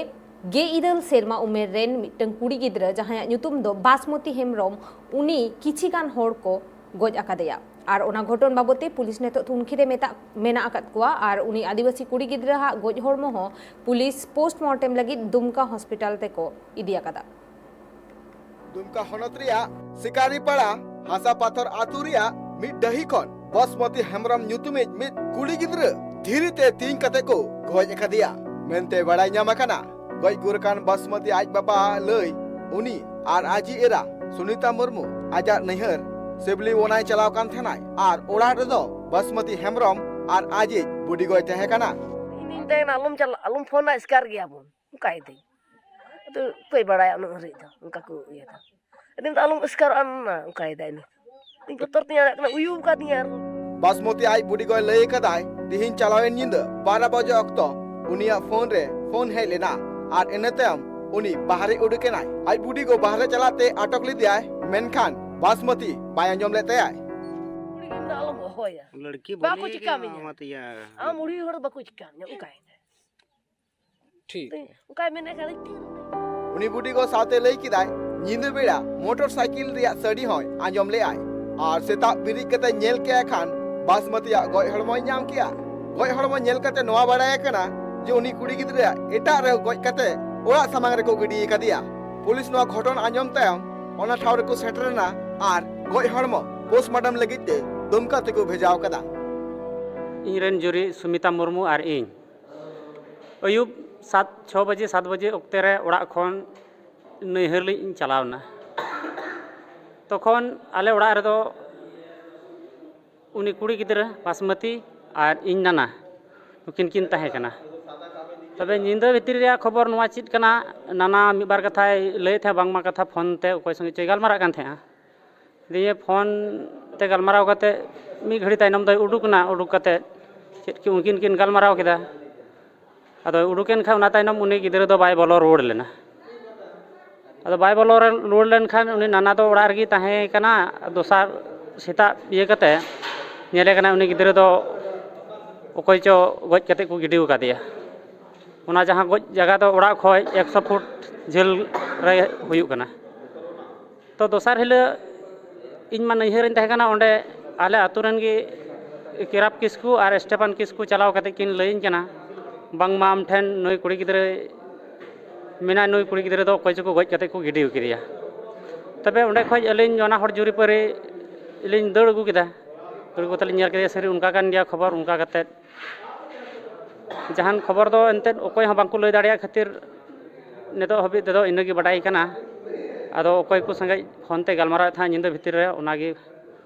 ᱜᱮᱞ ᱤᱨᱟᱹᱞ ᱥᱮᱨᱢᱟ ᱩᱢᱮᱨ ᱨᱮᱱ ᱢᱤᱫᱴᱟᱝ ᱠᱩᱲᱤ ᱜᱤᱫᱽᱨᱟᱹ, ᱡᱟᱦᱟᱸᱭᱟᱜ ᱧᱩᱛᱩᱢ ᱫᱚ ᱵᱟᱥᱢᱚᱛᱤ ᱦᱮᱢᱵᱨᱚᱢ, ᱩᱱᱤ ᱠᱤᱪᱷᱤ ᱜᱟᱱ ᱦᱚᱲ ᱠᱚ ᱜᱚᱡ ᱟᱠᱟᱫᱮᱭᱟ᱾ ᱟᱨ ᱚᱱᱟ ᱜᱷᱚᱴᱚᱱ ᱵᱟᱵᱚᱛ ᱛᱮ ᱯᱩᱞᱤᱥ ᱱᱤᱛᱚᱜ ᱛᱩᱱᱠᱷᱤ ᱨᱮ ᱢᱮᱛᱟᱜ, ᱢᱮᱱᱟᱜ ᱟᱠᱟᱫ ᱠᱚᱣᱟ᱾ ᱟᱨ ᱩᱱᱤ ᱟᱹᱫᱤᱵᱟᱹᱥᱤ ᱠᱩᱲᱤ ᱜᱤᱫᱽᱨᱟᱹ ᱦᱟᱜ ᱜᱚᱡ ᱦᱚᱲᱢᱚ ᱦᱚᱸ ᱯᱩᱞᱤᱥ ᱯᱳᱥᱴᱢᱚᱨᱴᱮᱢ ᱞᱟᱹᱜᱤᱫ ᱫᱩᱢᱠᱟ ᱦᱚᱥᱯᱤᱴᱟᱞ ᱛᱮᱠᱚ ᱤᱫᱤ ᱟᱠᱟᱫᱟ᱾ ᱫᱩᱢᱠᱟ ᱦᱚᱱᱚᱛ ᱨᱮᱭᱟᱜ ᱥᱤᱠᱟᱨᱤᱯᱟᱲᱟ ᱦᱟᱥᱟ ᱯᱟᱛᱷᱚᱨ ᱟᱹᱛᱩ ᱨᱮᱭᱟᱜ ᱢᱤᱫ ᱰᱟᱹᱦᱤ ᱠᱷᱚᱱ ᱵᱟᱥᱢᱚᱛᱤ ᱦᱮᱢᱵᱨᱚᱢ ᱧᱩᱛᱩᱢᱤᱡ ᱢᱤᱫ ᱠᱩᱲᱤ ᱜᱤᱫᱽᱨᱟᱹ ᱫᱷᱤᱨᱤ ᱛᱮ ᱛᱤᱧ ᱠᱟᱛᱮ ᱠᱚ ᱜᱚᱡ ᱟᱠᱟᱫᱮᱭᱟ ᱢᱮᱱᱛᱮ ᱵᱟᱲᱟᱭ ᱧᱟᱢ ᱟᱠᱟᱱᱟ᱾ ᱜᱚᱡ ᱜᱩᱨ ᱟᱠᱟᱱ ᱵᱟᱥᱢᱚᱛᱤ ᱟᱡ ᱵᱟᱵᱟ ᱞᱟᱹᱭ, ᱩᱱᱤ ᱟᱨ ᱟᱡᱤᱡ ᱮᱨᱟ ᱥᱩᱱᱤᱛᱟ ᱢᱩᱨᱢᱩ ᱟᱡᱟᱜ ᱱᱟᱹᱭᱦᱟᱹᱨ ᱥᱤᱵᱞᱤ ᱚᱱᱟᱭ ᱪᱟᱞᱟᱣ ᱠᱟᱱ ᱛᱟᱦᱮᱱᱟᱭ ᱟᱨ ᱚᱲᱟᱜ ᱨᱮᱫᱚ ᱵᱟᱥᱢᱚᱛᱤ ᱦᱮᱢᱵᱨᱚᱢ ᱟᱨ ᱟᱡᱤᱡ ᱵᱩᱰᱤ ᱜᱚᱭ ᱛᱟᱦᱮᱸ ᱠᱟᱱᱟ᱾ ᱤᱧ ᱫᱩᱧ ᱢᱮᱛᱟᱭ ᱠᱟᱱᱟ, "ᱟᱞᱚᱢ ᱪᱟᱞᱟᱜ, ᱟᱞᱚᱢ ᱯᱷᱳᱱᱟ, ᱮᱥᱠᱟᱨ ᱜᱮᱭᱟ ᱵᱚᱱ," ᱚᱱᱠᱟᱭ ᱫᱟᱹᱧ᱾ ᱟᱫᱚ ᱚᱠᱚᱭ ᱵᱟᱲᱟᱭᱟ ᱩᱱᱟᱹᱜ ᱦᱟᱹᱨᱤᱡ ᱫᱚ, ᱚᱱᱠᱟ ᱠᱚ ᱤᱭᱟᱹ ᱫᱟ᱾ ᱟᱫᱚ ᱢᱮᱱᱫᱟ, "ᱟᱞᱚᱢ ᱮᱥᱠᱟᱨᱚᱜᱼᱟ ᱱᱩᱱᱟᱹᱜ," ᱚᱱᱠᱟᱭ ᱫᱟᱭ ᱱᱤᱛ᱾ ᱤᱧ ᱵᱚᱛᱚᱨ ᱛᱤᱧ ᱟᱲᱟᱜ ᱠᱟᱱᱟ, ᱩᱭᱩ ᱟᱠᱟᱫᱤᱧᱟ ᱟᱨᱦᱚᱸ᱾ ᱵᱟᱥᱢᱚᱛᱤ ᱟᱡ ᱵᱩᱰᱤ ᱜᱚᱭ ᱞᱟᱹᱭ ᱟᱠᱟᱫᱟᱭ, ᱛᱤᱦᱤᱧ ᱪᱟᱞᱟᱣᱮᱱ ᱧᱤᱫᱟᱹ ᱵᱟᱨᱚ ᱵᱟᱡᱮ ᱚᱠᱛᱚ ᱩᱱᱤᱭᱟᱜ ᱯᱷᱳᱱ ᱨᱮ ᱯᱷᱳᱱ ᱦᱮᱡ ᱞᱮᱱᱟ ᱟᱨ ᱤᱱᱟᱹ ᱛᱟᱭᱚᱢ ᱩᱱᱤ ᱵᱟᱦᱨᱮ ᱩᱰᱩᱠ ᱮᱱᱟᱭ᱾ ᱟᱡ ᱵᱩᱰᱤ ᱜᱚ ᱵᱟᱦᱨᱮ ᱪᱟᱞᱟᱜ ᱛᱮ ᱟᱴᱚᱠ ᱞᱮᱫᱮᱭᱟᱭ, ᱢᱮᱱᱠᱷᱟᱱ ᱵᱟᱥᱢᱚᱛᱤ ᱵᱟᱭ ᱟᱸᱡᱚᱢ ᱞᱮᱫ ᱛᱟᱭᱟᱭ᱾ ᱠᱩᱲᱤ ᱜᱤᱫᱽᱨᱟᱹ ᱟᱞᱚᱢ ᱦᱚᱦᱚᱭᱟ᱾ ᱞᱟᱹᱲᱠᱤ ᱵᱟᱠᱚ ᱵᱚᱞᱮ ᱪᱤᱠᱟ ᱢᱮᱭᱟ᱾ ᱢᱚᱛ ᱤᱭᱟᱹ ᱟᱢ ᱵᱩᱲᱦᱤ ᱦᱚᱲ ᱵᱟᱠᱚ ᱪᱤᱠᱟ ᱢᱮᱭᱟ, ᱚᱱᱠᱟᱭ ᱫᱟᱭ᱾ ᱴᱷᱤᱠ᱾ ᱚᱱᱠᱟᱭ ᱢᱮᱱᱮᱫ ᱠᱷᱟᱱ ᱤᱧ ᱛᱤᱨ ᱨᱮ᱾ ᱩᱱᱤ ᱵᱩᱰᱤ ᱜᱚ ᱥᱟᱶᱛᱮ ᱞᱟᱹᱭ ᱠᱮᱫᱟᱭ, ᱧᱤᱫᱟᱹ ᱵᱮᱲᱟ ᱢᱚᱴᱚᱨ ᱥᱟᱭᱠᱮᱞ ᱨᱮᱭᱟᱜ ᱥᱟᱰᱮ ᱦᱚᱸᱭ ᱟᱸᱡᱚᱢ ᱞᱮᱫᱟᱭ ᱟᱨ ᱥᱮᱛᱟᱜ ᱵᱮᱨᱮᱫ ᱠᱟᱛᱮ ᱧᱮᱞ ᱠᱮᱫ ᱠᱷᱟᱱ ᱵᱟᱥᱢᱚᱛᱤᱭᱟᱜ ᱜᱚᱡ ᱦᱚᱲᱢᱚᱭ ᱧᱟᱢ ᱠᱮᱫᱟ᱾ ᱜᱚᱡ ᱦᱚᱲᱢᱚ ᱧᱮᱞ ᱠᱟᱛᱮ ᱱᱚᱣᱟ ᱵᱟᱲᱟᱭ ᱟᱠᱟᱱᱟ ᱡᱮ ᱩᱱᱤ ᱠᱩᱲᱤ ᱜᱤᱫᱽᱨᱟᱹ ᱮᱴᱟᱜ ᱨᱮ ᱜᱚᱡ ᱠᱟᱛᱮ ᱚᱲᱟᱜ ᱥᱟᱢᱟᱝ ᱨᱮᱠᱚ ᱜᱤᱰᱤ ᱟᱠᱟᱫᱮᱭᱟ᱾ ᱯᱩᱞᱤᱥ ᱱᱚᱣᱟ ᱜᱷᱚᱴᱚᱱ ᱟᱸᱡᱚᱢ ᱛᱟᱭᱚᱢ ᱚᱱᱟ ᱴᱷᱟᱶ ᱨᱮᱠᱚ ᱥᱮᱴᱮᱨ ᱮᱱᱟ ᱟᱨ ᱜᱚᱡ ᱦᱚᱲᱢᱚ ᱯᱳᱥᱴᱢᱚᱨᱴᱮᱢ ᱞᱟᱹᱜᱤᱫ ᱛᱮ ᱫᱩᱢᱠᱟ ᱛᱮᱠᱚ ᱵᱷᱮᱡᱟ ᱟᱠᱟᱫᱟ᱾ ᱤᱧ ᱨᱮᱱ ᱡᱩᱨᱤ ᱥᱩᱢᱤᱛᱟ ᱢᱩᱨᱢᱩ ᱟᱨ ᱤᱧ ᱟᱹᱭᱩᱵ ᱥᱟᱛ ᱪᱷᱚ ᱵᱟᱡᱮ ᱥᱟᱛ ᱵᱟᱡᱮ ᱚᱠᱛᱮ ᱨᱮ ᱚᱲᱟᱜ ᱠᱷᱚᱱ ᱱᱟᱹᱭᱦᱟᱹᱨ ᱞᱤᱧ ᱪᱟᱞᱟᱣ ᱮᱱᱟ᱾ ᱛᱚᱠᱷᱚᱱ ᱟᱞᱮ ᱚᱲᱟᱜ ᱨᱮᱫᱚ ᱩᱱᱤ ᱠᱩᱲᱤ ᱜᱤᱫᱽᱨᱟᱹ ᱵᱟᱥᱢᱚᱛᱤ ᱟᱨ ᱤᱧ ᱱᱟᱱᱟ ᱱᱩᱠᱤᱱ ᱠᱤᱱ ᱛᱟᱦᱮᱸ ᱠᱟᱱᱟ᱾ ᱛᱚᱵᱮ ᱧᱤᱫᱟᱹ ᱵᱷᱤᱛᱤᱨ ᱨᱮᱭᱟᱜ ᱠᱷᱚᱵᱚᱨ ᱱᱚᱣᱟ ᱪᱮᱫ ᱠᱟᱱᱟ, ᱱᱟᱱᱟ ᱢᱤᱫ ᱵᱟᱨ ᱠᱟᱛᱷᱟᱭ ᱞᱟᱹᱭᱮᱫ ᱛᱟᱦᱮᱸᱫ, ᱵᱟᱝᱢᱟ ᱠᱟᱛᱷᱟ ᱯᱷᱳᱱ ᱛᱮ ᱚᱠᱚᱭ ᱥᱚᱸᱜᱮ ᱪᱚᱭ ᱜᱟᱞᱢᱟᱨᱟᱜ ᱠᱟᱱ ᱛᱟᱦᱮᱸᱫᱼᱟ᱾ ᱫᱤᱭᱮ ᱯᱷᱳᱱ ᱛᱮ ᱜᱟᱞᱢᱟᱨᱟᱣ ᱠᱟᱛᱮ ᱢᱤᱫ ᱜᱷᱟᱹᱲᱤ ᱛᱟᱭᱱᱚᱢ ᱫᱚᱭ ᱩᱰᱩᱠ ᱮᱱᱟ᱾ ᱩᱰᱩᱠ ᱠᱟᱛᱮ ᱪᱮᱫ ᱠᱤ ᱩᱱᱠᱤᱱ ᱠᱤᱱ ᱜᱟᱞᱢᱟᱨᱟᱣ ᱠᱮᱫᱟ᱾ ᱟᱫᱚ ᱩᱰᱩᱠᱮᱱ ᱠᱷᱟᱱ ᱚᱱᱟ ᱛᱟᱭᱱᱚᱢ ᱩᱱᱤ ᱜᱤᱫᱽᱨᱟᱹ ᱫᱚ ᱵᱟᱭ ᱵᱚᱞᱚ ᱨᱩᱣᱟᱹᱲ ᱞᱮᱱᱟ᱾ ᱟᱫᱚ ᱵᱟᱭ ᱵᱚᱞᱚ ᱨᱩᱣᱟᱹᱲ ᱞᱮᱱᱠᱷᱟᱱ ᱩᱱᱤ ᱱᱟᱱᱟ ᱫᱚ ᱚᱲᱟᱜ ᱨᱮᱜᱮ ᱛᱟᱦᱮᱸ ᱠᱟᱱᱟ᱾ ᱫᱚᱥᱟᱨ ᱥᱮᱛᱟᱜ ᱤᱭᱟᱹ ᱠᱟᱛᱮ ᱧᱮᱞᱮ ᱠᱟᱱᱟ ᱩᱱᱤ ᱜᱤᱫᱽᱨᱟᱹ ᱫᱚ ᱚᱠᱚᱭ ᱪᱚ ᱜᱚᱡ ᱠᱟᱛᱮ ᱠᱚ ᱜᱤᱰᱤ ᱟᱠᱟᱫᱮᱭᱟ᱾ ᱚᱱᱟ ᱡᱟᱦᱟᱸ ᱜᱚᱡ ᱡᱟᱭᱜᱟ ᱫᱚ ᱚᱲᱟᱜ ᱠᱷᱚᱱ ᱮᱠᱥᱚ ᱯᱷᱩᱴ ᱡᱷᱟᱹᱞ ᱨᱮ ᱦᱩᱭᱩᱜ ᱠᱟᱱᱟ᱾ ᱛᱚ ᱫᱚᱥᱟᱨ ᱦᱤᱞᱳᱜ ᱤᱧ ᱢᱟ ᱱᱟᱹᱭᱦᱟᱹᱨᱤᱧ ᱛᱟᱦᱮᱸ ᱠᱟᱱᱟ, ᱚᱸᱰᱮ ᱟᱞᱮ ᱟᱹᱛᱩ ᱨᱮᱱ ᱜᱮ ᱠᱮᱨᱟᱯ ᱠᱤᱥᱠᱩ ᱟᱨ ᱥᱴᱮᱯᱷᱟᱱ ᱠᱤᱥᱠᱩ ᱪᱟᱞᱟᱣ ᱠᱟᱛᱮ ᱠᱤᱱ ᱞᱟᱹᱭᱟᱹᱧ ᱠᱟᱱᱟ, ᱵᱟᱝᱢᱟ ᱟᱢ ᱴᱷᱮᱱ ᱱᱩᱭ ᱠᱩᱲᱤ ᱜᱤᱫᱽᱨᱟᱹ ᱢᱮᱱᱟᱭ, ᱱᱩᱭ ᱠᱩᱲᱤ ᱜᱤᱫᱽᱨᱟᱹ ᱫᱚ ᱚᱠᱚᱭ ᱪᱚᱠᱚ ᱜᱚᱡ ᱠᱟᱛᱮ ᱠᱚ ᱜᱤᱰᱤ ᱠᱮᱫᱮᱭᱟ᱾ ᱛᱚᱵᱮ ᱚᱸᱰᱮ ᱠᱷᱚᱱ ᱟᱹᱞᱤᱧ ᱚᱱᱟ ᱦᱚᱲ ᱡᱩᱨᱤᱯᱟᱹᱨᱤ ᱞᱤᱧ ᱫᱟᱹᱲ ᱟᱹᱜᱩ ᱠᱮᱫᱟ᱾ ᱫᱟᱹᱲ ᱟᱹᱜᱩ ᱠᱟᱛᱮ ᱞᱤᱧ ᱧᱮᱞ ᱠᱮᱫᱮᱭᱟ, ᱥᱟᱹᱨᱤ ᱚᱱᱠᱟ ᱠᱟᱱ ᱜᱮᱭᱟ ᱠᱷᱚᱵᱚᱨ᱾ ᱚᱱᱠᱟ ᱠᱟᱛᱮ ᱡᱟᱦᱟᱱ ᱠᱷᱚᱵᱚᱨ ᱫᱚ ᱮᱱᱛᱮᱫ ᱚᱠᱚᱭ ᱦᱚᱸ ᱵᱟᱝᱠᱚ ᱞᱟᱹᱭ ᱫᱟᱲᱮᱭᱟᱜ ᱠᱷᱟᱹᱛᱤᱨ ᱱᱤᱛᱚᱜ ᱦᱟᱹᱵᱤᱡ ᱛᱮᱫᱚ ᱤᱱᱟᱹᱜᱮ ᱵᱟᱰᱟᱭ ᱠᱟᱱᱟ᱾ ᱟᱫᱚ ᱚᱠᱚᱭ ᱠᱚ ᱥᱚᱸᱜᱮ ᱯᱷᱳᱱ ᱛᱮ ᱜᱟᱞᱢᱟᱨᱟᱣᱮᱫ ᱛᱟᱦᱮᱸᱫ ᱧᱤᱫᱟᱹ ᱵᱷᱤᱛᱤᱨ ᱨᱮ, ᱚᱱᱟᱜᱮ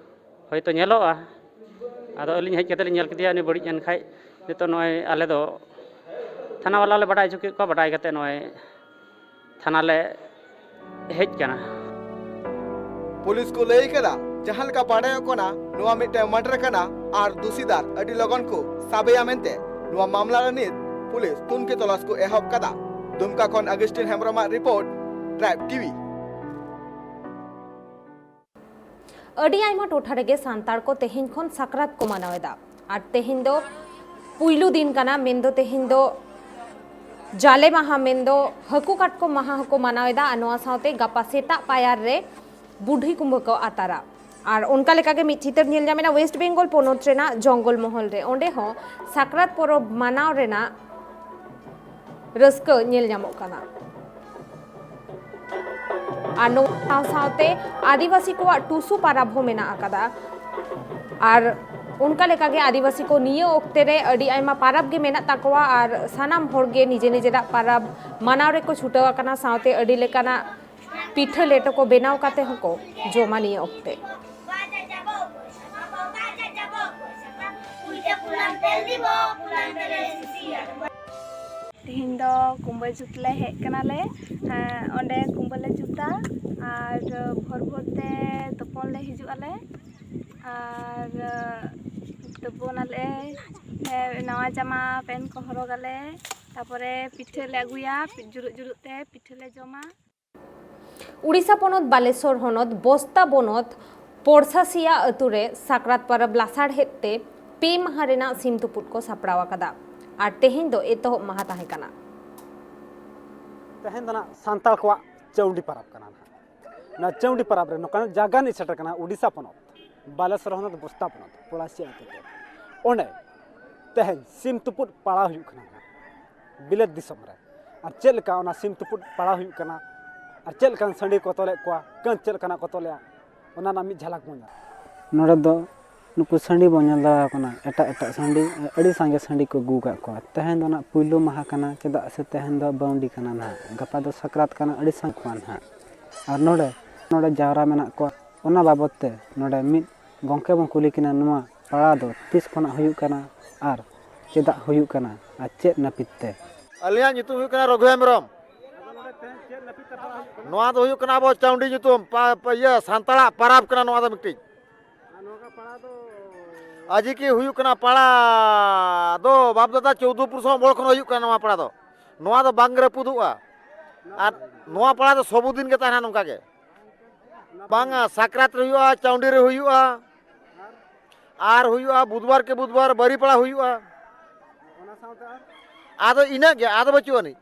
ᱦᱚᱭᱛᱳ ᱧᱮᱞᱚᱜᱼᱟ᱾ ᱟᱫᱚ ᱟᱹᱞᱤᱧ ᱦᱮᱡ ᱠᱟᱛᱮ ᱞᱤᱧ ᱧᱮᱞ ᱠᱮᱫᱮᱭᱟ, ᱩᱱᱤ ᱵᱟᱹᱲᱤᱡ ᱮᱱ ᱠᱷᱟᱡ ᱱᱤᱛᱚᱜ ᱱᱚᱜᱼᱚᱭ ᱟᱞᱮ ᱫᱚ ᱛᱷᱟᱱᱟ ᱵᱟᱞᱟ ᱞᱮ ᱵᱟᱰᱟᱭ ᱦᱚᱪᱚ ᱠᱮᱫ ᱠᱚᱣᱟ, ᱵᱟᱰᱟᱭ ᱠᱟᱛᱮ ᱱᱚᱜᱼᱚᱭ ᱛᱷᱟᱱᱟ ᱞᱮ ᱦᱮᱡ ᱠᱟᱱᱟ᱾ ᱯᱩᱞᱤᱥ ᱠᱚ ᱞᱟᱹᱭ ᱠᱟᱫᱟ, ᱡᱟᱦᱟᱸ ᱞᱮᱠᱟ ᱵᱟᱰᱟᱭᱚᱜ ᱠᱟᱱᱟ, ᱱᱚᱣᱟ ᱢᱤᱫᱴᱟᱝ ᱢᱟᱨᱰᱟᱨ ᱠᱟᱱᱟ ᱟᱨ ᱫᱩᱥᱤᱫᱟᱨ ᱟᱹᱰᱤ ᱞᱚᱜᱚᱱ ᱠᱚ ᱥᱟᱵᱮᱭᱟ ᱢᱮᱱᱛᱮ ᱱᱚᱣᱟ ᱢᱟᱢᱞᱟ ᱨᱮ ᱱᱤᱛ ᱯᱩᱞᱤᱥ ᱛᱩᱱᱠᱷᱤ ᱛᱚᱞᱟᱥ ᱠᱚ ᱮᱦᱚᱵ ᱠᱟᱫᱟ᱾ ᱫᱩᱢᱠᱟ ᱠᱷᱚᱱ ᱟᱜᱩᱥᱴᱤᱱ ᱦᱮᱢᱵᱨᱚᱢᱟᱜ ᱨᱤᱯᱳᱨᱴ, ᱴᱨᱟᱭᱤᱵᱽ ᱴᱤᱵᱷᱤ᱾ ᱟᱹᱰᱤ ᱟᱭᱢᱟ ᱴᱚᱴᱷᱟ ᱨᱮᱜᱮ ᱥᱟᱱᱛᱟᱲ ᱠᱚ ᱛᱮᱦᱮᱧ ᱠᱷᱚᱱ ᱥᱟᱠᱨᱟᱛ ᱠᱚ ᱢᱟᱱᱟᱣ ᱮᱫᱟ᱾ ᱟᱨ ᱛᱮᱦᱮᱧ ᱫᱚ ᱯᱩᱭᱞᱩ ᱫᱤᱱ ᱠᱟᱱᱟ, ᱢᱮᱱᱫᱚ ᱛᱮᱦᱮᱧ ᱫᱚ ᱡᱟᱞᱮ ᱢᱟᱦᱟ, ᱢᱮᱱᱫᱚ ᱦᱟᱹᱠᱩ ᱠᱟᱴᱠᱚᱢ ᱢᱟᱦᱟ ᱦᱚᱸᱠᱚ ᱢᱟᱱᱟᱣ ᱮᱫᱟ᱾ ᱟᱨ ᱱᱚᱣᱟ ᱥᱟᱶᱛᱮ ᱜᱟᱯᱟ ᱥᱮᱛᱟᱜ ᱯᱟᱭᱟᱨ ᱨᱮ ᱵᱩᱰᱷᱤ ᱠᱩᱢᱵᱟᱹ ᱠᱚ ᱟᱛᱟᱨᱟ᱾ ᱟᱨ ᱚᱱᱠᱟ ᱞᱮᱠᱟᱜᱮ ᱢᱤᱫ ᱪᱤᱛᱟᱹᱨ ᱧᱮᱞ ᱧᱟᱢᱮᱱᱟ ᱳᱭᱮᱥᱴ ᱵᱮᱝᱜᱚᱞ ᱯᱚᱱᱚᱛ ᱨᱮᱱᱟᱜ ᱡᱚᱝᱜᱚᱞ ᱢᱚᱦᱚᱞ ᱨᱮ᱾ ᱚᱸᱰᱮ ᱦᱚᱸ ᱥᱟᱠᱨᱟᱛ ᱯᱚᱨᱚᱵᱽ ᱢᱟᱱᱟᱣ ᱨᱮᱱᱟᱜ ᱨᱟᱹᱥᱠᱟᱹ ᱧᱮᱞ ᱧᱟᱢᱚᱜ ᱠᱟᱱᱟ᱾ ᱟᱨ ᱱᱚᱣᱟ ᱥᱟᱶ ᱥᱟᱶᱛᱮ ᱟᱹᱫᱤᱵᱟᱹᱥᱤ ᱠᱚᱣᱟᱜ ᱴᱩᱥᱩ ᱯᱟᱨᱟᱵᱽ ᱦᱚᱸ ᱢᱮᱱᱟᱜ ᱟᱠᱟᱫᱟ᱾ ᱟᱨ ᱚᱱᱠᱟ ᱞᱮᱠᱟᱜᱮ ᱟᱹᱫᱤᱵᱟᱹᱥᱤ ᱠᱚ ᱱᱤᱭᱟᱹ ᱚᱠᱛᱮ ᱨᱮ ᱟᱹᱰᱤ ᱟᱭᱢᱟ ᱯᱟᱨᱟᱵᱽ ᱜᱮ ᱢᱮᱱᱟᱜ ᱛᱟᱠᱚᱣᱟ ᱟᱨ ᱥᱟᱱᱟᱢ ᱦᱚᱲ ᱜᱮ ᱱᱤᱡᱮ ᱱᱤᱡᱮᱨᱟᱜ ᱯᱟᱨᱟᱵᱽ ᱢᱟᱱᱟᱣ ᱨᱮᱠᱚ ᱪᱷᱩᱴᱟᱹᱣ ᱟᱠᱟᱱᱟ᱾ ᱥᱟᱶᱛᱮ ᱟᱹᱰᱤ ᱞᱮᱠᱟᱱᱟᱜ ᱯᱤᱴᱷᱟᱹ ᱞᱮᱴᱚ ᱠᱚ ᱵᱮᱱᱟᱣ ᱠᱟᱛᱮ ᱦᱚᱸᱠᱚ ᱡᱚᱢᱟ ᱱᱤᱭᱟᱹ ᱚᱠᱛᱮ᱾ ᱛᱤᱦᱤᱧ ᱫᱚ ᱠᱩᱢᱵᱟᱹ ᱡᱩᱛ ᱞᱮ ᱦᱮᱡ ᱠᱟᱱᱟᱞᱮ᱾ ᱮᱸ, ᱚᱸᱰᱮ ᱠᱩᱢᱵᱟᱹ ᱞᱮ ᱡᱩᱛᱟ ᱟᱨ ᱵᱷᱳᱨ ᱵᱷᱳᱨ ᱛᱮ ᱛᱩᱯᱩᱱ ᱞᱮ ᱦᱤᱡᱩᱜ ᱟᱞᱮ ᱟᱨ, ᱮᱸ, ᱛᱩᱯᱩᱱᱟᱞᱮ, ᱮᱸ, ᱱᱟᱣᱟ ᱡᱟᱢᱟ ᱯᱮᱱᱴ ᱠᱚ ᱦᱚᱨᱚᱜᱟᱞᱮ, ᱛᱟᱯᱚᱨᱮ ᱯᱤᱴᱷᱟᱹ ᱞᱮ ᱟᱹᱜᱩᱭᱟ, ᱡᱩᱨᱩᱜ ᱡᱩᱨᱩᱜ ᱛᱮ ᱯᱤᱴᱷᱟᱹ ᱞᱮ ᱡᱚᱢᱟ᱾ ᱩᱲᱤᱥᱥᱟ ᱯᱚᱱᱚᱛ ᱵᱟᱞᱮᱥᱚᱨ ᱦᱚᱱᱚᱛ ᱵᱚᱥᱛᱟ ᱵᱚᱱᱚᱛ ᱯᱚᱲᱥᱟᱥᱤᱭᱟ ᱟᱹᱛᱩ ᱨᱮ ᱥᱟᱠᱨᱟᱛ ᱯᱚᱨᱚᱵᱽ ᱞᱟᱥᱟᱲᱦᱮᱫ ᱛᱮ ᱯᱮ ᱢᱟᱦᱟ ᱨᱮᱱᱟᱜ ᱥᱤᱢ ᱛᱩᱯᱩᱫ ᱠᱚ ᱥᱟᱯᱲᱟᱣ ᱟᱠᱟᱫᱟ ᱟᱨ ᱛᱮᱦᱮᱧ ᱫᱚ ᱮᱛᱚᱦᱚᱵ ᱢᱟᱦᱟ ᱛᱟᱦᱮᱸ ᱠᱟᱱᱟ᱾ ᱛᱮᱦᱮᱧ ᱫᱚ ᱱᱟᱜ ᱥᱟᱱᱛᱟᱲ ᱠᱚᱣᱟᱜ ᱪᱟᱹᱣᱰᱤ ᱯᱚᱨᱚᱵᱽ ᱠᱟᱱᱟ ᱱᱟᱜ᱾ ᱱᱚᱣᱟ ᱪᱟᱹᱣᱰᱤ ᱯᱚᱨᱚᱵᱽ ᱨᱮ ᱱᱚᱝᱠᱟᱱ ᱡᱟᱭᱜᱟ ᱨᱤᱧ ᱥᱮᱴᱮᱨ ᱠᱟᱱᱟ, ᱩᱰᱤᱥᱟ ᱯᱚᱱᱚᱛ, ᱵᱟᱞᱮᱥᱚᱨ ᱦᱚᱱᱚᱛ ᱵᱚᱥᱛᱟ ᱯᱚᱱᱚᱛ, ᱯᱚᱲᱟᱥᱤ ᱟᱹᱛᱩ ᱛᱮ᱾ ᱚᱸᱰᱮ ᱛᱮᱦᱮᱧ ᱥᱤᱢ ᱛᱩᱯᱩᱫ ᱯᱟᱲᱟᱣ ᱦᱩᱭᱩᱜ ᱠᱟᱱᱟ ᱱᱟᱜ, ᱵᱤᱞᱟᱹᱛ ᱫᱤᱥᱚᱢ ᱨᱮ᱾ ᱟᱨ ᱪᱮᱫ ᱞᱮᱠᱟ ᱚᱱᱟ ᱥᱤᱢ ᱛᱩᱯᱩᱫ ᱯᱟᱲᱟᱣ ᱦᱩᱭᱩᱜ ᱠᱟᱱᱟ, ᱟᱨ ᱪᱮᱫ ᱞᱮᱠᱟᱱ ᱥᱟᱺᱰᱤ ᱠᱚ ᱛᱚᱞᱮᱫ ᱠᱚᱣᱟ, ᱠᱟᱹᱛ ᱪᱮᱫ ᱞᱮᱠᱟᱱᱟᱜ ᱠᱚ ᱛᱚᱞᱮᱜᱼᱟ, ᱚᱱᱟ ᱨᱮᱱᱟᱜ ᱢᱤᱫ ᱡᱷᱟᱞᱟᱠ ᱵᱚᱱ ᱧᱮᱞᱟ᱾ ᱱᱚᱰᱮ ᱫᱚ ᱱᱩᱠᱩ ᱥᱟᱺᱰᱤ ᱵᱚᱱ ᱧᱮᱞ ᱫᱟᱲᱮᱭᱟᱠᱚ ᱠᱟᱱᱟ, ᱮᱴᱟᱜ ᱮᱴᱟᱜ ᱥᱟᱺᱰᱤ, ᱟᱹᱰᱤ ᱥᱟᱸᱜᱮ ᱥᱟᱺᱰᱤ ᱠᱚ ᱟᱹᱜᱩ ᱟᱠᱟᱫ ᱠᱚᱣᱟ᱾ ᱛᱮᱦᱮᱧ ᱫᱚ ᱱᱟᱜ ᱯᱩᱭᱞᱩ ᱢᱟᱦᱟ ᱠᱟᱱᱟ, ᱪᱮᱫᱟᱜ ᱥᱮ ᱛᱮᱦᱮᱧ ᱫᱚ ᱵᱟᱹᱣᱰᱤ ᱠᱟᱱᱟ ᱱᱟᱦᱟᱜ, ᱜᱟᱯᱟ ᱫᱚ ᱥᱟᱠᱨᱟᱛ ᱠᱟᱱᱟ, ᱟᱹᱰᱤ ᱥᱟᱸᱜᱮ ᱠᱚᱣᱟ ᱱᱟᱦᱟᱜ᱾ ᱟᱨ ᱱᱚᱰᱮ, ᱱᱚᱰᱮ ᱡᱟᱣᱨᱟ ᱢᱮᱱᱟᱜ ᱠᱚᱣᱟ, ᱚᱱᱟ ᱵᱟᱵᱚᱫ ᱛᱮ ᱱᱚᱰᱮ ᱢᱤᱫ ᱜᱚᱢᱠᱮ ᱵᱚᱱ ᱠᱩᱞᱤ ᱠᱤᱱᱟ, ᱱᱚᱣᱟ ᱯᱟᱲᱟ ᱫᱚ ᱛᱤᱥ ᱠᱷᱚᱱᱟᱜ ᱦᱩᱭᱩᱜ ᱠᱟᱱᱟ ᱟᱨ ᱪᱮᱫᱟᱜ ᱦᱩᱭᱩᱜ ᱠᱟᱱᱟ ᱟᱨ ᱪᱮᱫ ᱱᱟᱹᱯᱤᱛ ᱛᱮ? ᱟᱹᱞᱤᱧᱟᱜ ᱧᱩᱛᱩᱢ ᱦᱩᱭᱩᱜ ᱠᱟᱱᱟ ᱨᱚᱜᱷᱩ ᱦᱮᱢᱵᱨᱚᱢ᱾ ᱱᱚᱣᱟ ᱫᱚ ᱦᱩᱭᱩᱜ ᱠᱟᱱᱟ ᱟᱵᱚ ᱪᱟᱹᱣᱰᱤ ᱧᱩᱛᱩᱢ, ᱯᱟ-, ᱯᱟ-, ᱤᱭᱟᱹ, ᱥᱟᱱᱛᱟᱲᱟᱜ ᱯᱟᱨᱟᱵᱽ ᱠᱟᱱᱟ ᱱᱚᱣᱟ ᱫᱚ ᱢᱤᱫᱴᱤᱡ᱾ ᱟᱨ ᱱᱚᱣᱟ ᱯᱟᱲᱟ ᱫᱚ? ᱟᱡᱤ ᱠᱤ ᱦᱩᱭᱩᱜ ᱠᱟᱱᱟ ᱯᱟᱲᱟ ᱫᱚ ᱵᱟᱯ ᱫᱟᱫᱟ ᱪᱳᱣᱫᱚ ᱯᱩᱨᱩᱥ ᱦᱚᱸ ᱚᱢᱚᱞ ᱠᱷᱚᱱ ᱦᱩᱭᱩᱜ ᱠᱟᱱᱟ ᱱᱚᱣᱟ ᱯᱟᱲᱟ ᱫᱚ᱾ ᱱᱚᱣᱟ ᱫᱚ ᱵᱟᱝ ᱨᱟᱹᱯᱩᱫᱚᱜᱼᱟ᱾ ᱟᱨ ᱱᱚᱣᱟ ᱯᱟᱲᱟ ᱫᱚ ᱥᱚᱵᱩᱫᱤᱱ ᱜᱮ ᱛᱟᱦᱮᱱᱟ ᱱᱚᱝᱠᱟ ᱜᱮ᱾ ᱵᱟᱝᱟ, ᱥᱟᱠᱨᱟᱛ ᱨᱮ ᱦᱩᱭᱩᱜᱼᱟ, ᱪᱟᱣᱰᱤ ᱨᱮ ᱦᱩᱭᱩᱜᱼᱟ, ᱟᱨ ᱦᱩᱭᱩᱜᱼᱟ ᱵᱩᱫᱷᱵᱟᱨ ᱠᱮ ᱵᱩᱫᱷᱵᱟᱨ ᱵᱟᱹᱨᱤ ᱯᱟᱲᱟ ᱦᱩᱭᱩᱜᱼᱟ᱾ ᱚᱱᱟ ᱥᱟᱶᱛᱮ ᱟᱨ? ᱟᱫᱚ ᱤᱱᱟᱹᱜ ᱜᱮ, ᱟᱫᱚ ᱵᱟᱹᱪᱩᱜ ᱟᱹᱱᱤᱡ᱾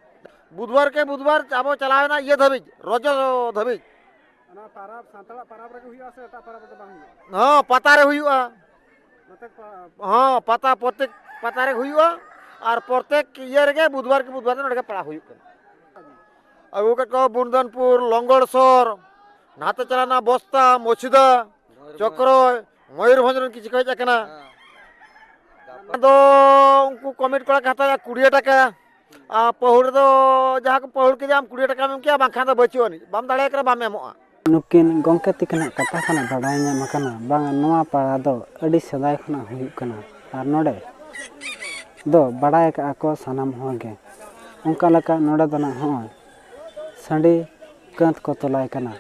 ᱵᱩᱫᱷᱵᱟᱨ ᱠᱮ ᱵᱩᱫᱷᱵᱟᱨ ᱟᱵᱚ ᱪᱟᱞᱟᱣᱮᱱᱟ ᱤᱭᱟᱹ ᱫᱷᱟᱹᱵᱤᱡ, ᱨᱚᱡᱚ ᱫᱷᱟᱹᱵᱤᱡ᱾ ᱚᱱᱟ ᱯᱟᱨᱟᱵᱽ, ᱥᱟᱱᱛᱟᱲᱟᱜ ᱯᱟᱨᱟᱵᱽ ᱨᱮᱜᱮ ᱦᱩᱭᱩᱜᱼᱟ ᱥᱮ ᱮᱴᱟᱜ ᱯᱟᱨᱟᱵᱽ ᱨᱮᱫᱚ ᱵᱟᱝ ᱦᱩᱭᱩᱜᱼᱟ? ᱦᱚᱸ, ᱯᱟᱛᱟ ᱨᱮ ᱦᱩᱭᱩᱜᱼᱟ᱾ ᱱᱚᱛᱮ ᱯᱟ-, ᱦᱚᱸ, ᱯᱟᱛᱟ ᱯᱨᱚᱛᱮᱠ ᱯᱟᱛᱟ ᱨᱮ ᱦᱩᱭᱩᱜᱼᱟ᱾ ᱟᱨ ᱯᱨᱚᱛᱮᱠ ᱤᱭᱟᱹ ᱨᱮᱜᱮ ᱵᱩᱫᱷᱵᱟᱨ ᱠᱮ ᱵᱩᱫᱷᱵᱟᱨ ᱫᱚ ᱱᱚᱰᱮ ᱜᱮ ᱯᱟᱲᱟ ᱦᱩᱭᱩᱜ ᱠᱟᱱᱟ᱾ ᱟᱹᱜᱩ ᱠᱮᱫ ᱠᱚᱣᱟ ᱵᱩᱱᱫᱟᱱᱯᱩᱨ, ᱞᱚᱝᱜᱚᱲ ᱥᱚᱨ, ᱱᱟᱛᱮ ᱪᱟᱞᱟᱣᱱᱟ ᱵᱚᱥᱛᱟ, ᱢᱚᱪᱷᱤᱫᱟ, ᱪᱚᱠᱨᱚᱭ, ᱢᱚᱭᱩᱨᱵᱷᱚᱸᱡᱽ ᱨᱮᱱ ᱠᱤᱪᱷᱩ ᱠᱚ ᱦᱮᱡ ᱟᱠᱟᱱᱟ᱾ ᱟᱫᱚ ᱩᱱᱠᱩ ᱠᱚᱢᱤᱴ ᱠᱚᱲᱟ ᱠᱚ ᱦᱟᱛᱟᱣᱟ ᱠᱩᱲᱤ ᱴᱟᱠᱟ᱾ ᱟᱨ ᱯᱟᱹᱦᱩᱲ ᱨᱮᱫᱚ ᱡᱟᱦᱟᱸ ᱠᱚ ᱯᱟᱹᱦᱩᱲ ᱠᱮᱫᱟ, ᱟᱢ ᱠᱩᱲᱤ ᱴᱟᱠᱟᱢ ᱮᱢ ᱠᱮᱫᱟ, ᱵᱟᱝᱠᱷᱟᱱ ᱫᱚ ᱵᱟᱹᱪᱩᱜ ᱟᱹᱱᱤᱡ, ᱵᱟᱢ ᱫᱟᱲᱮᱭᱟᱜ ᱠᱟᱱᱟ, ᱵᱟᱢ ᱮᱢᱚᱜᱼᱟ᱾ ᱱᱩᱠᱤᱱ ᱜᱚᱢᱠᱮ ᱛᱤᱠᱤᱱᱟᱜ ᱠᱟᱛᱷᱟ ᱠᱷᱚᱱᱟᱜ ᱵᱟᱰᱟᱭ ᱧᱟᱢ ᱟᱠᱟᱱᱟ, ᱵᱟᱝ, ᱱᱚᱣᱟ ᱯᱟᱲᱟ ᱫᱚ ᱟᱹᱰᱤ ᱥᱮᱫᱟᱭ ᱠᱷᱚᱱᱟᱜ ᱦᱩᱭᱩᱜ ᱠᱟᱱᱟ᱾ ᱟᱨ ᱱᱚᱰᱮ ᱫᱚ ᱵᱟᱰᱟᱭ ᱟᱠᱟᱫᱼᱟ ᱠᱚ ᱥᱟᱱᱟᱢ ᱦᱚᱲ ᱜᱮ᱾ ᱚᱱᱠᱟ ᱞᱮᱠᱟ ᱱᱚᱰᱮ ᱫᱚ ᱱᱟᱜ ᱦᱚᱸᱜᱼᱚᱭ ᱥᱟᱺᱰᱤ ᱠᱟᱸᱛ ᱠᱚ ᱛᱚᱞᱟᱭ ᱠᱟᱱᱟ᱾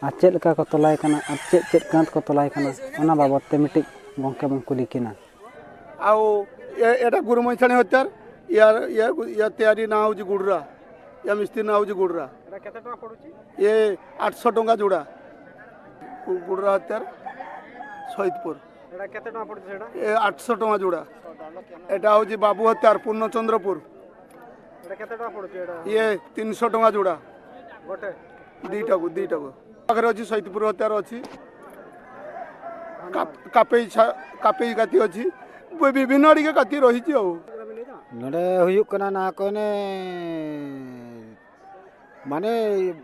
ᱟᱨ ᱪᱮᱫ ᱞᱮᱠᱟ ᱠᱚ ᱛᱚᱞᱟᱭ ᱠᱟᱱᱟ ᱟᱨ ᱪᱮᱫ ᱪᱮᱫ ᱠᱟᱸᱛ ᱠᱚ ᱛᱚᱞᱟᱭ ᱠᱟᱱᱟ, ᱚᱱᱟ ᱵᱟᱵᱚᱫ ᱛᱮ ᱢᱤᱫᱴᱤᱡ ᱜᱚᱢᱠᱮ ᱵᱚᱱ ᱠᱩᱞᱤ ᱠᱤᱱᱟ᱾ ଆଉ ଏ- ଏଇଟା ଗୁରୁମଇଁଷାଣୀ ହତିଆର। ୟାର ୟା ୟା ତିଆରି ନାଁ ହେଉଛି ଗୁଡ଼ୁରା। ୟା ମିସ୍ତ୍ରୀ ନାଁ ହେଉଛି ଗୁଡ଼ୁରା। ଏଇଟା କେତେ ଟଙ୍କା ପଡ଼ୁଛି? ଇଏ ଆଠଶହ ଟଙ୍କା ଯୋଡ଼ା। ଗୁ- ଗୁଡ଼ୁରା ହତିଆର, ସହିଦପୁର। ଏଇଟା କେତେ ଟଙ୍କା ପଡ଼ୁଛି ସେଇଟା? ଏ ଆଠଶହ ଟଙ୍କା ଯୋଡ଼ା। ଏଇଟା ହେଉଛି ବାବୁ ହତିଆର, ପୂର୍ଣ୍ଣଚନ୍ଦ୍ରପୁର। ଏଇଟା କେତେ ଟଙ୍କା ପଡ଼ୁଛି ଏଇଟା? ଇଏ ତିନିଶହ ଟଙ୍କା ଯୋଡ଼ା। ଗୋଟେ? ଦୁଇଟାକୁ, ଦୁଇଟାକୁ। ପାଖରେ ଅଛି, ସହିଦପୁର ହତିଆର ଅଛି। କା- କାପେଇ ଛା- କାପେଇ କାତି ଅଛି। ବି- ବିଭିନ୍ନ ଟିକେ କାତି ରହିଛି ଆଉ। ᱱᱚᱰᱮ ᱦᱩᱭᱩᱜ ᱠᱟᱱᱟ ᱱᱚᱣᱟ ᱠᱚ ᱮᱱᱮ, ᱢᱟᱱᱮ,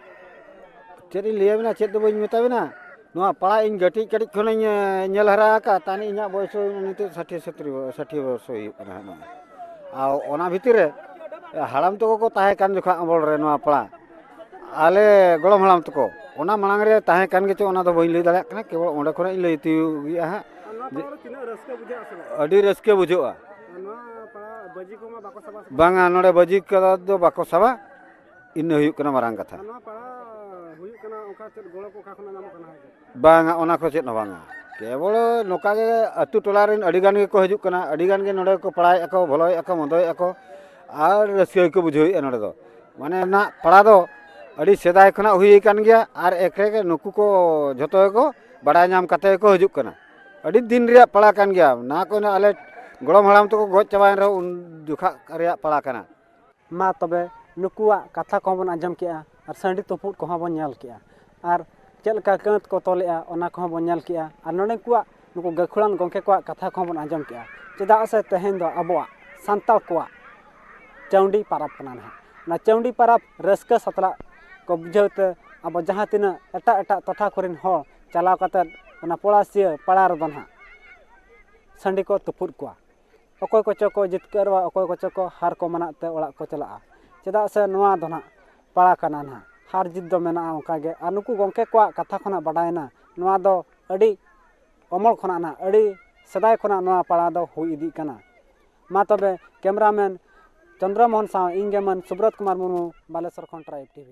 ᱪᱮᱫ ᱤᱧ ᱞᱟᱹᱭᱟᱵᱤᱱᱟ, ᱪᱮᱫ ᱫᱚ ᱵᱟᱹᱧ ᱢᱮᱛᱟᱵᱤᱱᱟ᱾ ᱱᱚᱣᱟ ᱯᱟᱲᱟ ᱤᱧ ᱠᱟᱹᱴᱤᱡ ᱠᱟᱹᱴᱤᱡ ᱠᱷᱚᱱᱤᱧ, ᱮ, ᱧᱮᱞ ᱦᱟᱨᱟ ᱟᱠᱟᱫ, ᱛᱟᱦᱞᱮ ᱤᱧᱟᱹᱜ ᱵᱚᱭᱮᱥ ᱦᱩᱭᱩᱜ ᱱᱤᱛᱚᱜ ᱥᱟᱴᱷᱤ ᱥᱚᱛᱨᱤ ᱵᱚ- ᱥᱟᱴᱷᱤ ᱵᱚᱨᱥᱚ ᱦᱩᱭᱩᱜ ᱠᱟᱱᱟ ᱦᱟᱸᱜ ᱱᱚᱜᱼᱚᱭ᱾ ᱟᱨ ᱚᱱᱟ ᱵᱷᱤᱛᱤᱨ ᱨᱮ ᱦᱟᱲᱟᱢ ᱛᱟᱠᱚ ᱠᱚ ᱛᱟᱦᱮᱸ ᱠᱟᱱ ᱡᱚᱠᱷᱚᱱ ᱟᱢᱚᱞ ᱨᱮ ᱱᱚᱣᱟ ᱯᱟᱲᱟ, ᱟᱞᱮ ᱜᱚᱲᱚᱢ ᱦᱟᱲᱟᱢ ᱛᱟᱠᱚ, ᱚᱱᱟ ᱢᱟᱲᱟᱝ ᱨᱮ ᱛᱟᱦᱮᱸ ᱠᱟᱱ ᱜᱮᱪᱚ, ᱚᱱᱟ ᱫᱚ ᱵᱟᱹᱧ ᱞᱟᱹᱭ ᱫᱟᱲᱮᱭᱟᱜ ᱠᱟᱱᱟ, ᱠᱮᱵᱚᱞ ᱚᱸᱰᱮ ᱠᱷᱚᱱᱟᱜ ᱤᱧ ᱞᱟᱹᱭ ᱛᱤᱭᱳᱜ ᱜᱮᱭᱟ ᱦᱟᱸᱜ᱾ ᱟᱨ ᱱᱚᱣᱟ ᱡᱮ ᱯᱟᱲᱟ ᱨᱮ ᱛᱤᱱᱟᱹᱜ ᱨᱟᱹᱥᱠᱟᱹ ᱵᱩᱡᱷᱟᱹᱜᱼᱟ ᱥᱮ ᱵᱟᱝ? ᱟᱹᱰᱤ ᱨᱟᱹᱥᱠᱟᱹ ᱵᱩᱡᱷᱟᱹᱜᱼᱟ᱾ ᱟᱨ ᱱᱚᱣᱟ ᱯᱟᱲᱟ ᱵᱟᱹᱡᱤ ᱠᱚᱢᱟ ᱵᱟᱠᱚ ᱥᱟᱵᱟ ᱥᱮ ᱵᱟᱝ? ᱵᱟᱝᱟ, ᱱᱚᱰᱮ ᱵᱟᱹᱡᱤ ᱠᱚᱫᱚ ᱵᱟᱠᱚ ᱥᱟᱵᱟ᱾ ᱤᱱᱟᱹ ᱦᱩᱭᱩᱜ ᱠᱟᱱᱟ ᱢᱟᱨᱟᱝ ᱠᱟᱛᱷᱟ᱾ ᱟᱨ ᱱᱚᱣᱟ ᱯᱟᱲᱟ ᱦᱩᱭᱩᱜ ᱠᱟᱱᱟ, ᱚᱱᱠᱟ ᱪᱮᱫ ᱜᱚᱲᱚ ᱠᱚ ᱚᱠᱟ ᱠᱷᱚᱱᱟᱜ ᱧᱟᱢᱚᱜ ᱠᱟᱱᱟ? ᱵᱟᱝᱟ, ᱚᱱᱟ ᱠᱚ ᱪᱮᱫ ᱦᱚᱸ ᱵᱟᱝᱟ᱾ ᱠᱮᱵᱚᱞ ᱱᱚᱝᱠᱟ ᱜᱮ ᱟᱹᱛᱩ ᱴᱚᱞᱟ ᱨᱮᱱ ᱟᱹᱰᱤ ᱜᱟᱱ ᱜᱮᱠᱚ ᱦᱤᱡᱩᱜ ᱠᱟᱱᱟ, ᱟᱹᱰᱤ ᱜᱟᱱ ᱜᱮ ᱱᱚᱰᱮ ᱠᱚ ᱯᱟᱲᱟᱭᱮᱫᱼᱟ ᱠᱚ, ᱵᱚᱞᱚᱭᱮᱫᱼᱟ ᱠᱚ, ᱢᱚᱫᱚᱭᱮᱫᱼᱟ ᱠᱚ, ᱟᱨ ᱨᱟᱹᱥᱠᱟᱹ ᱜᱮᱠᱚ ᱵᱩᱡᱷᱟᱹᱣᱮᱫᱼᱟ ᱱᱚᱰᱮ ᱫᱚ᱾ ᱢᱟᱱᱮ ᱱᱟᱜ ᱯᱟᱲᱟ ᱫᱚ ᱟᱹᱰᱤ ᱥᱮᱫᱟᱭ ᱠᱷᱚᱱᱟᱜ ᱦᱩᱭ ᱟᱠᱟᱱ ᱜᱮᱭᱟ, ᱟᱨ ᱮᱠᱨᱮ ᱜᱮ ᱱᱩᱠᱩ ᱠᱚ ᱡᱷᱚᱛᱚ ᱜᱮᱠᱚ ᱵᱟᱲᱟᱭ ᱧᱟᱢ ᱠᱟᱛᱮ ᱜᱮᱠᱚ ᱦᱤᱡᱩᱜ ᱠᱟᱱᱟ᱾ ᱟᱹᱰᱤ ᱫᱤᱱ ᱨᱮᱭᱟᱜ ᱯᱟᱲᱟ ᱠᱟᱱ ᱜᱮᱭᱟ᱾ ᱱᱟ ᱠᱚ ᱟᱞᱮ ᱜᱚᱲᱚᱢ ᱦᱟᱲᱟᱢ ᱛᱟᱠᱚ ᱜᱚᱡ ᱪᱟᱵᱟᱭᱮᱱ ᱨᱮᱦᱚᱸ ᱩᱱ ᱡᱚᱠᱷᱟᱜ ᱨᱮᱭᱟᱜ ᱯᱟᱲᱟ ᱠᱟᱱᱟ᱾ ᱢᱟ ᱛᱚᱵᱮ ᱱᱩᱠᱩᱣᱟᱜ ᱠᱟᱛᱷᱟ ᱠᱚᱦᱚᱸ ᱵᱚᱱ ᱟᱸᱡᱚᱢ ᱠᱮᱜᱼᱟ ᱟᱨ ᱥᱟᱺᱰᱤ ᱛᱩᱯᱩᱫ ᱠᱚᱦᱚᱸ ᱵᱚᱱ ᱧᱮᱞ ᱠᱮᱜᱼᱟ ᱟᱨ ᱪᱮᱫ ᱞᱮᱠᱟ ᱠᱟᱹᱛ ᱠᱚ ᱛᱚᱞᱮᱜᱼᱟ ᱚᱱᱟ ᱠᱚᱦᱚᱸ ᱵᱚᱱ ᱧᱮᱞ ᱠᱮᱜᱼᱟ ᱟᱨ ᱱᱚᱰᱮ ᱠᱚᱣᱟᱜ ᱱᱩᱠᱩ ᱜᱟᱹᱠᱷᱩᱲᱟᱱ ᱜᱚᱢᱠᱮ ᱠᱚᱣᱟᱜ ᱠᱟᱛᱷᱟ ᱠᱚᱦᱚᱸ ᱵᱚᱱ ᱟᱸᱡᱚᱢ ᱠᱮᱜᱼᱟ᱾ ᱪᱮᱫᱟᱜ ᱥᱮ ᱛᱮᱦᱮᱧ ᱫᱚ ᱟᱵᱚᱣᱟᱜ ᱥᱟᱱᱛᱟᱲ ᱠᱚᱣᱟᱜ ᱪᱟᱹᱣᱰᱤ ᱯᱟᱨᱟᱵᱽ ᱠᱟᱱᱟ ᱱᱟᱦᱟᱜ᱾ ᱚᱱᱟ ᱪᱟᱹᱣᱰᱤ ᱯᱟᱨᱟᱵᱽ ᱨᱟᱹᱥᱠᱟᱹ ᱥᱟᱛᱞᱟᱜ ᱠᱚ ᱵᱩᱡᱷᱟᱹᱣ ᱛᱮ ᱟᱵᱚ ᱡᱟᱦᱟᱸ ᱛᱤᱱᱟᱹᱜ ᱮᱴᱟᱜ ᱮᱴᱟᱜ ᱴᱚᱴᱷᱟ ᱠᱚᱨᱮᱱ ᱦᱚᱲ ᱪᱟᱞᱟᱣ ᱠᱟᱛᱮᱫ ᱚᱱᱟ ᱯᱚᱲᱟᱥᱤᱭᱟᱹ ᱯᱟᱲᱟ ᱨᱮᱫᱚ ᱱᱟᱦᱟᱜ ᱥᱟᱺᱰᱤ ᱠᱚ ᱛᱩᱯᱩᱫ ᱠᱚᱣᱟ᱾ ᱚᱠᱚᱭ ᱠᱚᱪᱚ ᱠᱚ ᱡᱤᱛᱠᱟᱹᱨᱚᱜᱼᱟ, ᱚᱠᱚᱭ ᱠᱚᱪᱚ ᱠᱚ ᱦᱟᱨ ᱠᱚ ᱢᱟᱱᱟᱜ ᱛᱮ ᱚᱲᱟᱜ ᱠᱚ ᱪᱟᱞᱟᱜᱼᱟ᱾ ᱪᱮᱫᱟᱜ ᱥᱮ ᱱᱚᱣᱟ ᱫᱚ ᱱᱟᱦᱟᱜ ᱯᱟᱲᱟ ᱠᱟᱱᱟ ᱱᱟᱦᱟᱜ, ᱦᱟᱨ ᱡᱤᱛ ᱫᱚ ᱢᱮᱱᱟᱜᱼᱟ ᱚᱱᱠᱟ ᱜᱮ᱾ ᱟᱨ ᱱᱩᱠᱩ ᱜᱚᱢᱠᱮ ᱠᱚᱣᱟᱜ ᱠᱟᱛᱷᱟ ᱠᱷᱚᱱᱟᱜ ᱵᱟᱰᱟᱭᱮᱱᱟ, ᱱᱚᱣᱟ ᱫᱚ ᱟᱹᱰᱤ ᱚᱢᱚᱞ ᱠᱷᱚᱱᱟᱜ ᱱᱟᱦᱟᱜ, ᱟᱹᱰᱤ ᱥᱮᱫᱟᱭ ᱠᱷᱚᱱᱟᱜ ᱱᱚᱣᱟ ᱯᱟᱲᱟ ᱫᱚ ᱦᱩᱭ ᱤᱫᱤᱜ ᱠᱟᱱᱟ᱾ ᱢᱟ ᱛᱚᱵᱮ ᱠᱮᱢᱨᱟᱢᱮᱱ ᱪᱚᱱᱫᱨᱚ ᱢᱳᱦᱚᱱ ᱥᱟᱶ ᱤᱧ ᱜᱮ ᱢᱟᱹᱱ ᱥᱩᱵᱨᱚᱛ ᱠᱩᱢᱟᱨ ᱢᱩᱨᱢᱩ, ᱵᱟᱞᱮᱥᱚᱨ ᱠᱷᱚᱱ ᱴᱨᱟᱭᱤᱵᱽ ᱴᱤᱵᱷᱤ᱾